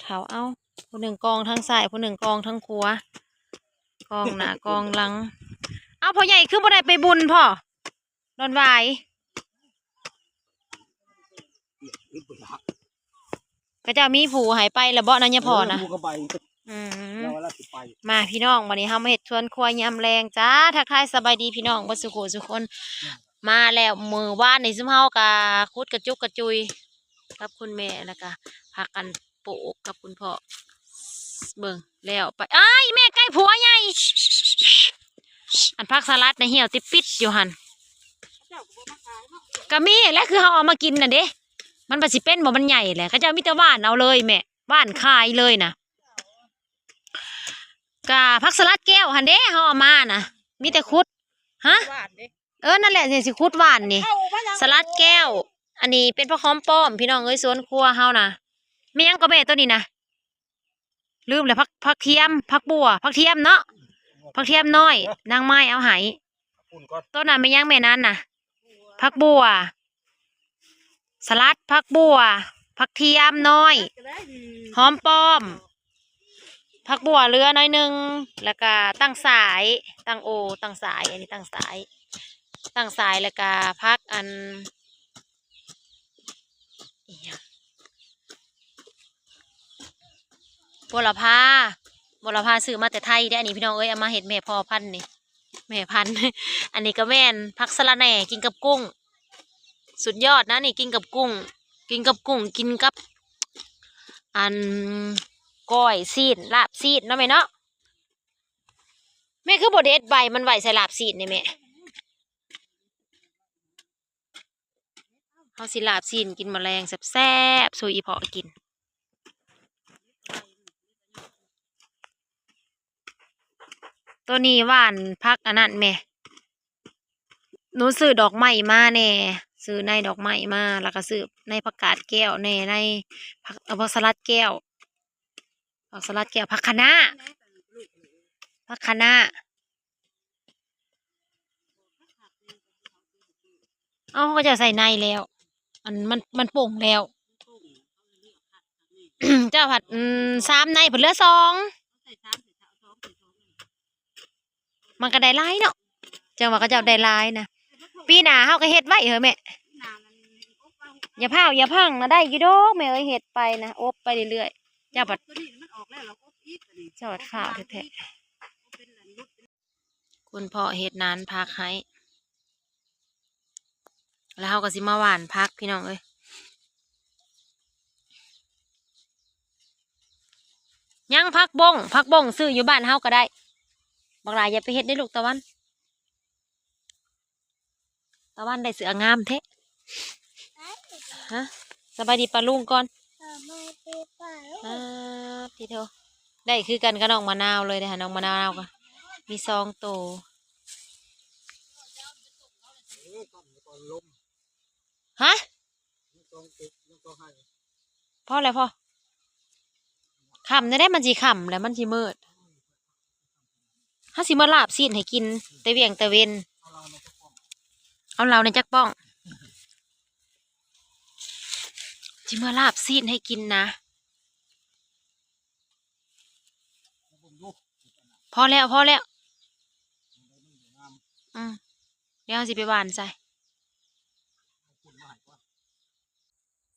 ເຖົ້າ ເອົາ ຜູ້ໜຶ່ງກອງທາງຊ້າຍ ຜູ້ໜຶ່ງກອງທາງຂວາ ກອງໜ້າກອງຫຼັງ. ເອົາ ພໍ່ໃຫຍ່ຄືບໍ່ໄດ້ໄປບຸນພໍ້ ດອນຫວາຍ? ເຂົາເຈົ້າມີຜູ້ໃຫ້ໄປແລ້ວເບາະນະ ຍາພໍ່ນະ? ເອີ ຜູ້ກໍໄປ ອືມ ລາວວ່າລາວຊິໄປ. ມາພີ່ນ້ອງ ບັດນີ້ເຮົາມາເຮັດສວນຄົວຍາມແລງຈ້າ. ທັກທາຍສະບາຍດີພີ່ນ້ອງເບິດສູ່ຜູ້ສູ່ຄົນ. ມາແລ້ວ ມື້ວານນີ້ຊຸມເຮົາກະຂຸດກະຈຸກກະຈຸຍກັບຄຸນແມ່ ແລ້ວກະພາກັນປູກກັບຄຸນພໍ່. ເບິ່ງແລ້ວໄປ ອ້າຍ ແມ່ໄກ່ຜົວໃຫຍ່ ອັນຜັກສະຫຼັດໃນຫ່ຽວຕິດປິດຢູ່ຫັ້ນ ກະມີແຫຼະ ຄືເຮົາເອົາມາກິນນັ້ນເດ້. ມັນບໍ່ຊິເປັນບໍ່ ມັນໃຫຍ່ແຫຼະ ເຂົາເຈົ້າມີແຕ່ຫວ່ານເອົາເລີຍແມ່ ຫວ່ານຂາຍເລີຍນະ. ກະຜັກສະຫຼັດແກ້ວຫັ້ນເດ້ ເຮົາເອົາມານະ ມີແຕ່ຂຸດ. ຮະ? ຫວ່ານເດ້. ເອີ ນັ້ນແຫຼະ ຊິຂຸດຫວ່ານນີ້ ສະຫຼັດແກ້ວ. ອັນນີ້ເປັນຜັກຫອມປ້ອມ ພີ່ນ້ອງເອີຍ ສວນຄົວເຮົານະ. ແມ່ນຫຍັງກໍແມ່ໂຕນີ້ນະ? ລືມແລ້ວ ຜັກ ຜັກທຽມ ຜັກບົ່ວ ຜັກທຽມເນາະ ຜັກທຽມນ້ອຍ ນາງໄມ້ເອົາໃຫ້. ໂຕນັ້ນແມ່ນຫຍັງແມ່ນັ້ນນະ? ຜັກບົ່ວ ສະຫຼັດ ຜັກບົ່ວ ຜັກທຽມນ້ອຍ ຫອມປ້ອມ ຜັກບົ່ວເຫຼືອໜ້ອຍໜຶ່ງ ແລ້ວກະຕັ້ງສາຍ ຕັ້ງໂອ ຕັ້ງສາຍ ອັນນີ້ຕັ້ງສາຍ ຕັ້ງສາຍ ແລ້ວກະຜັກອັນ ອີຫຍັງ ບົວລະພາ ບົວລະພາຊື້ມາແຕ່ໄທເດ້ ອັນນີ້ພີ່ນ້ອງເອີຍ ເອົາມາເຮັດແມ່ພໍ່ພັນນີ້ ແມ່ພັນ. ອັນນີ້ກໍແມ່ນຜັກສະລະແໜ່ ກິນກັບກຸ້ງ ສຸດຍອດນະນີ້ ກິນກັບກຸ້ງ ກິນກັບກຸ້ງ ກິນກັບ ອັນ ກ້ອຍຊີ້ນ ລາບຊີ້ນເນາະແມ່ເນາະ. ແມ່ຄືບໍ່ເດັດໃບມັນໄວ້ໃສ່ລາບຊີ້ນນີ້ແມ່? ເຮົາຊິລາບຊີ້ນກິນມື້ແລງແຊບໆ ສູ່ອີ່ພໍ່ກິນ. ໂຕນີ້ຫວ່ານຜັກອັນນັ້ນແມ່ ໜູຊື້ດອກໄມ້ມາແດ່ ຊື້ໃນດອກໄມ້ມາ ແລ້ວກໍຊື້ໃນຜັກກາດແກ້ວແດ່ ໃນຜັກ ເອີ ຜັກສະຫຼັດແກ້ວ ຜັກສະຫຼັດແກ້ວ ຜັກຄະນ້າ ຜັກຄະນ້າ. ເອົາ ເຂົາເຈົ້າໃສ່ໃນແລ້ວ ອັນ ມັນ ມັນປົ່ງແລ້ວ ເຈົ້າພັດ ອືມ ສາມໃນ ເພິ່ນເຫຼືອສອງ ມັນກໍໄດ້ຫຼາຍເນາະ ຈັ່ງວ່າເຂົາເຈົ້າໄດ້ຫຼາຍນະ. ປີໜ້າເຮົາກໍເຮັດໄວ້ເຮີ້ແມ່ ຢ່າພ້າວຢ່າພັງນະ ໄດ້ຢູ່ດອກແມ່ເອີຍ ເຮັດໄປນະ ອົບໄປເລື້ອຍໆ ເຈົ້າພັດ ເຈົ້າພັດຂາວແທ້ໆ. ຄຸນພໍ່ເຮັດນານຜັກໃຫ້ ແລ້ວເຮົາກໍຊິມາຫວ່ານຜັກ ພີ່ນ້ອງເອີຍ. ຍັງ ຜັກບົ້ງ ຜັກບົ້ງຊື້ຢູ່ບ້ານເຮົາກໍໄດ້. ບັກຫຼ້າຢ່າໄປເຮັດເດ້ລູກ ຕາວັນ. ຕາວັນໄດ້ເສື້ອງາມແທ້. ຮະ? ສະບາຍດີປ້າລຸງກ່ອນ. ສະບາຍດີປ້າລຸງ. ອາ ຕິໂທ ໄດ້ຄືກັນກັບນ້ອງມະນາວເລີຍເດ້ ນ້ອງມະນາວກໍມີສອງໂຕ. ຮະ? ພໍແລ້ວ ພໍ ຄ່ຳແລ້ວເດ້ ມັນຊິຄ່ຳແລ້ວ ມັນຊິມືດ. ເຮົາຊິມາລາບຊີ້ນໃຫ້ກິນແຕ່ວຽງແຕ່ເວັນ. ເອົາເຫຼົ້າໃນຈັກປ້ອງ ຊິມາລາບຊີ້ນໃຫ້ກິນນະ. ພໍແລ້ວ ພໍແລ້ວ. ອືມ ດຽວເຮົາຊິໄປຫວ່ານໃສ່.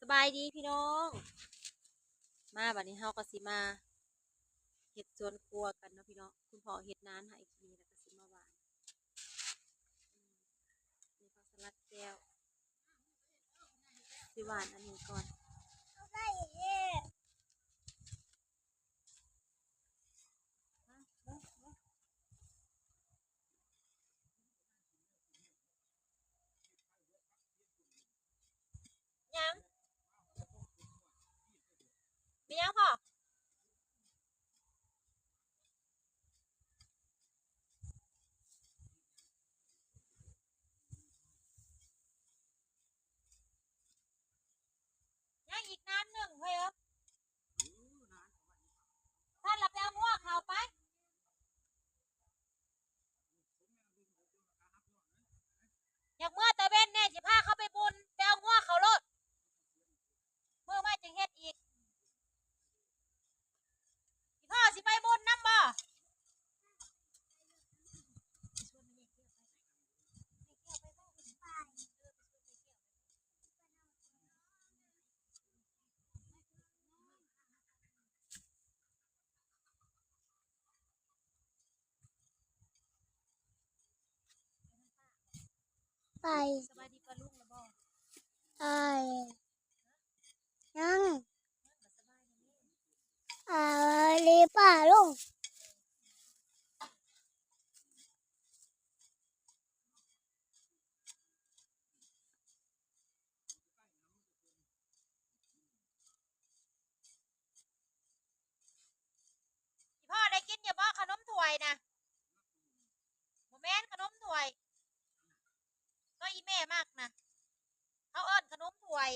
ສະບາຍດີພີ່ນ້ອງ ມາບັດນີ້ເຮົາກໍຊິມາເຮັດສວນຄົວກັນເນາະພີ່ນ້ອງ. ຄຸນພໍ່ເຮັດນານໃຫ້ ແລ້ວກໍຊິມາຫວ່ານ ອືມ ມີຜັກສະຫຼັດແກ້ວ ຊິຫວ່ານອັນນີ້ກ່ອນ. ຫຍັງ? ມີຫຍັງພໍ່? ເ ສະບາຍດີປ້າລຸງລະບໍ່? ໄປ ຍັງ ສະບາຍດີປ້າລຸງ. ອີพ่อได้กินอยู่บ่ขนมถ้วยนะ บ่แม่นขนมถ้วย ก็อีแม่มักนะ เขาเอิ้นขนมถ้วย.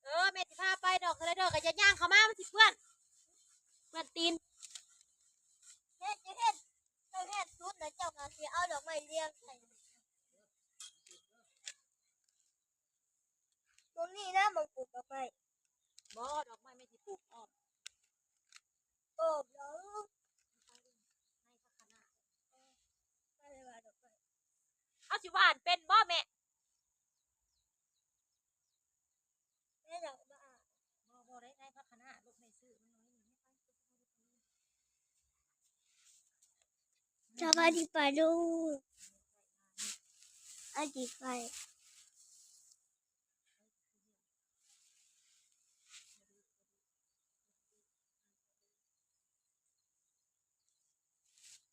ເອີ ແມ່ຊິພາໄປດອກສະໄລເດີ ກໍຢ່າຍ່າງເຂົ້າມາ ມັນຊິເປື້ອນ ເປື້ອນຕີນ. ເຮັດ ເຮັດ ເຈົ້າເຮັດສຸດແລ້ວ ເຈົ້າກໍຊິເອົາດອກໄມ້ລຽງໃສ່ ໝ່ອງນີ້ນະ ໝ່ອງປູກດອກໄມ້. ບໍ່ ດອກໄມ້ແມ່ຊິປູກອ້ອມ ອ້ອມເດີ ໃນພັກຄະນາ ເອີ ໄປເລີຍວ່າດອກໄມ້ ເຮົາຊິຫວ່ານເປັນບໍ່ແມ່? ແມ່ດອກ ບໍ່ ບໍ່ໄດ້ ໃນພັກຄະນາ ລູກແມ່ຊື້ມັນນ້ອຍໜຶ່ງ. ສະບາຍດີປ້າລຸງ ອາ ດີໄປ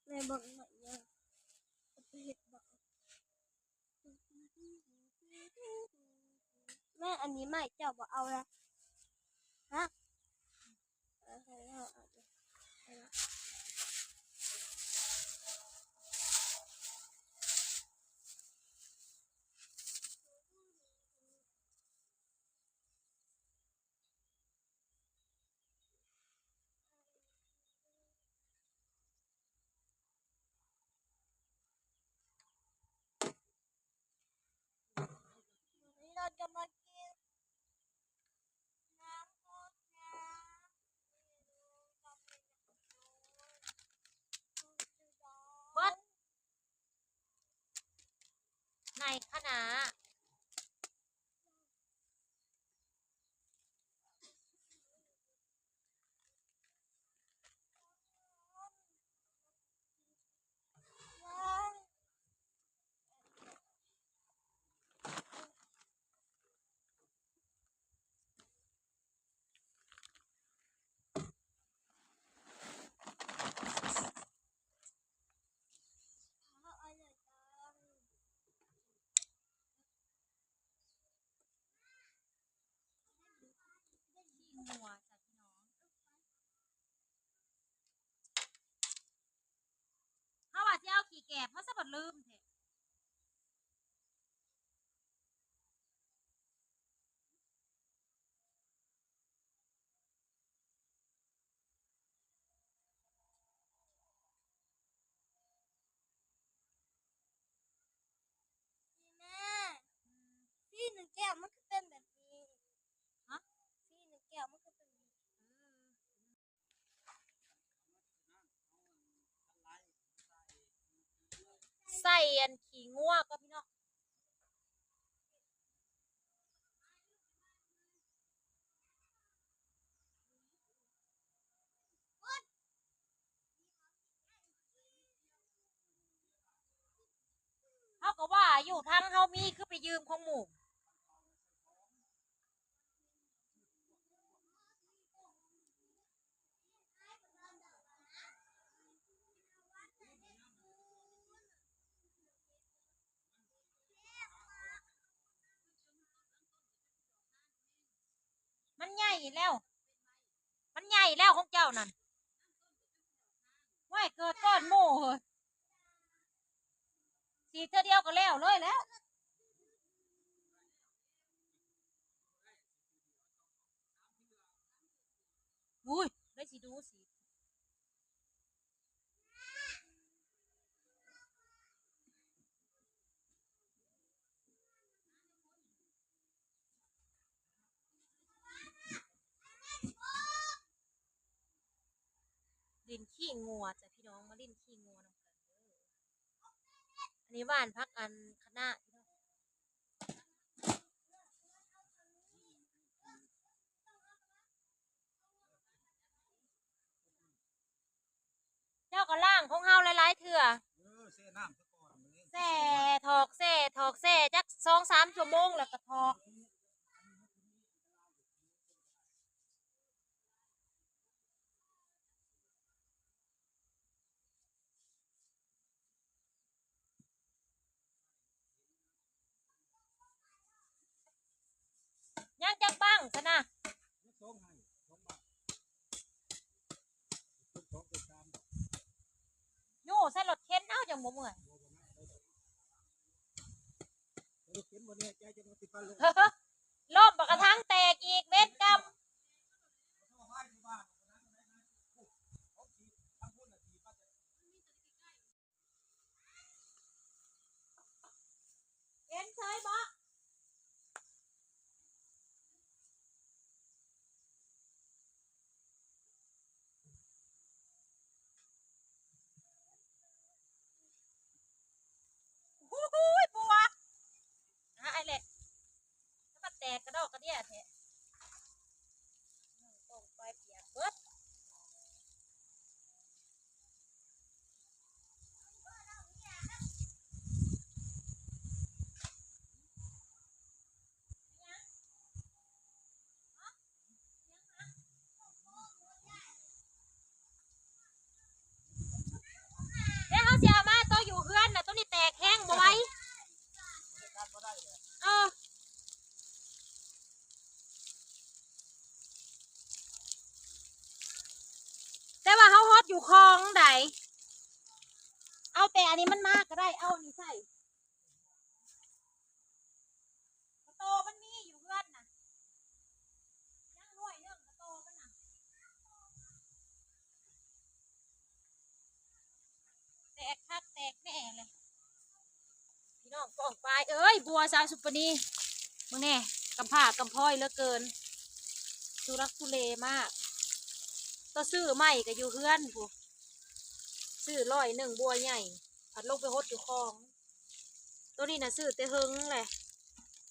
ແມ່ເບິ່ງໃໝ່ເດີ ເຮັດບໍ່? ແມ່ ອັນນີ້ໃໝ່ ເຈົ້າບໍ່ເອົາລະ ຮະ? ເອີ ໃຫ້ເຮົາເອົາ ເບິດ ໃນຄະນະ. ຂີ້ງົວຈ້ະພີ່ນ້ອງ ເຮົາວ່າຊິເອົາຂີ້ແກບ ເຮົາສະບັດລືມແທ້. ແມ່ ອືມ ສີໜຶ່ງແກ້ວມັນຄືເປັນແບບນີ້ ຮະ? ສີໜຶ່ງແກ້ວມັນຄືເປັນແບບນີ້ ເອີ. ໃສ່ອັນຂີ້ງົວກໍພີ່ນ້ອງ ເຮົາກໍວ່າຢູ່ ທາງເຮົາມີຄືໄປຢືມຂອງໝູ່. ມັນໃຫຍ່ແລ້ວ ມັນໃຫຍ່ແລ້ວຂອງເຈົ້ານັ້ນ. ໂອ້ຍ ເກີດກ່ອນໝູ່ເຮີ້ຍ ສີດເທື່ອດຽວກໍແລ້ວເລີຍແລ້ວ. ອຸ້ຍ ໄດ້ຊິດູສີດ. ຫຼິ້ນຂີ້ງົວຈ້ະພີ່ນ້ອງ ມາຫຼິ້ນຂີ້ງົວນຳກັນເດີ. ອັນນີ້ຫວ່ານຜັກອັນຄະນ້າ ເຈົ້າກໍລ້າງຂອງເຮົາຫຼາຍໆເທື່ອ ເອີ ແຊ່ນ້ຳຊະກ່ອນ ແຊ່ຖອກ ແຊ່ຖອກ ແຊ່ຈັກສອງສາມຊົ່ວໂມງ ແລ້ວກໍຖອກ. ຍັງຈັກບັ້ງຊັ້ນນະ? ຍັງສອງໃຫ້ ສອງບັ້ງ ເປັນສອງເປັນສາມດອກ ໂຍໃສ່ລົດເຂັນເອົາ ຈັ່ງບໍ່ເມື່ອຍ ລົດເຂັນບໍ່ແນ່ໃຈ ຈະມາຕິດພັນລົງ ລົ້ມບັກກະທັງແຕກອີກ ເວນກຳ. ເຫັນເຊີຍບໍ່? ໂອ້ໂຫ ບົວ ຫາໄອ້ແຫຼະ ແລ້ວມາແຕກກະດອກກະເດຍແທ້ ນ້ອງປ້ອງປາຍປຽກເບິດ. ແລ້ວເຮົາຊິເອົາມາ ໂຕຢູ່ເຮືອນນະ ໂຕນີ້ແຕກແຮງບໍ່ໄຫວ ເອີ ແຕ່ວ່າເຮົາຮອດຢູ່ຄອງໃດ ເອົາແຕ່ອັນນີ້ມັນມາກະໄດ້ ເອົາອັນນີ້ໃສ່. ກະໂຕມັນມີຢູ່ເຮືອນນະ ຍັງໜ່ວຍໜຶ່ງກະໂຕມັນນະ ແຕກຄັກແຕກແນ່ເລີຍ ພີ່ນ້ອງປ້ອງປາຍເອີຍ ບົວສາວສຸປະນີ ເບິ່ງແນ່ ກຳພ້າກຳພ້ອຍເຫຼືອເກີນ ທຸລັກທຸເລມາກ ໂຕຊື້ໃໝ່ກະຢູ່ເຮືອນພຸ້ນ ຊື້ຮ້ອຍໜຶ່ງບົວໃຫຍ່ ພັດລົງໄປຫົດຢູ່ຄອງ. ໂຕນີ້ນະຊື້ແຕ່ເຫິງແຫຼະ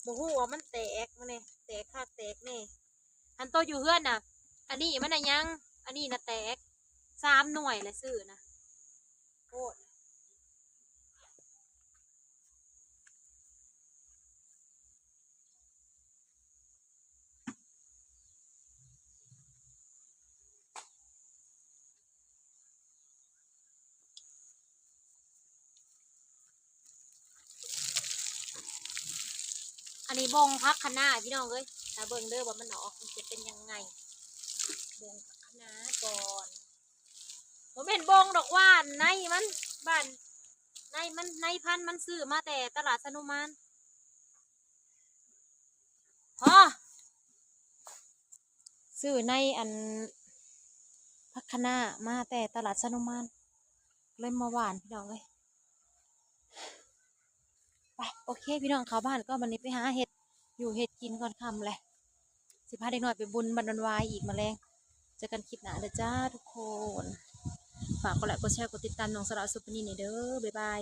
ບໍ່ຮູ້ວ່າມັນແຕກ ມັນນີ້ແຕກຄັກແຕກແນ່ ອັນໂຕຢູ່ເຮືອນນະ ອັນນີ້ມັນນະຍັງ ອັນນີ້ນະແຕກ ສາມໜ່ວຍແຫຼະຊື້ນະ ໂພດ. ອັນນີ້ບົງຜັກຄະນ້າພີ່ນ້ອງເອີຍ ຖ້າເບິ່ງເດີວ່າມັນອອກມັນຈະເປັນຍັງໄງ ບົງຜັກຄະນ້າກ່ອນ ບໍ່ແມ່ນບົງດອກ ຫວ່ານໃນມັນ ຫວ່ານໃນມັນ ໃນພັນມັນຊື້ມາແຕ່ຕະຫຼາດຊະນຸມານ ພໍ ຊື້ໃນອັນ ຜັກຄະນ້າມາແຕ່ຕະຫຼາດຊະນຸມານ ເລີຍມາຫວ່ານພີ່ນ້ອງເອີຍ. ໄປ ໂອເຄພີ່ນ້ອງ ເຂົ້າບ້ານກ່ອນ ບັດນີ້ໄປຫາເຮັດຢູ່ເຮັດກິນກ່ອນ ຄ່ຳແຫຼະ ຊິພາເດັກນ້ອຍໄປບຸນບ້ານດອນຫວາຍອີກມື້ແລງ ເຈີກັນຄລິບໜ້າເດີຈ້າທຸກຄົນ ຝາກກົດໄລກົດແຊກົດຕິດຕາມນ້ອງສາວສຸປະນີແດ່ເດີ ບາຍບາຍ.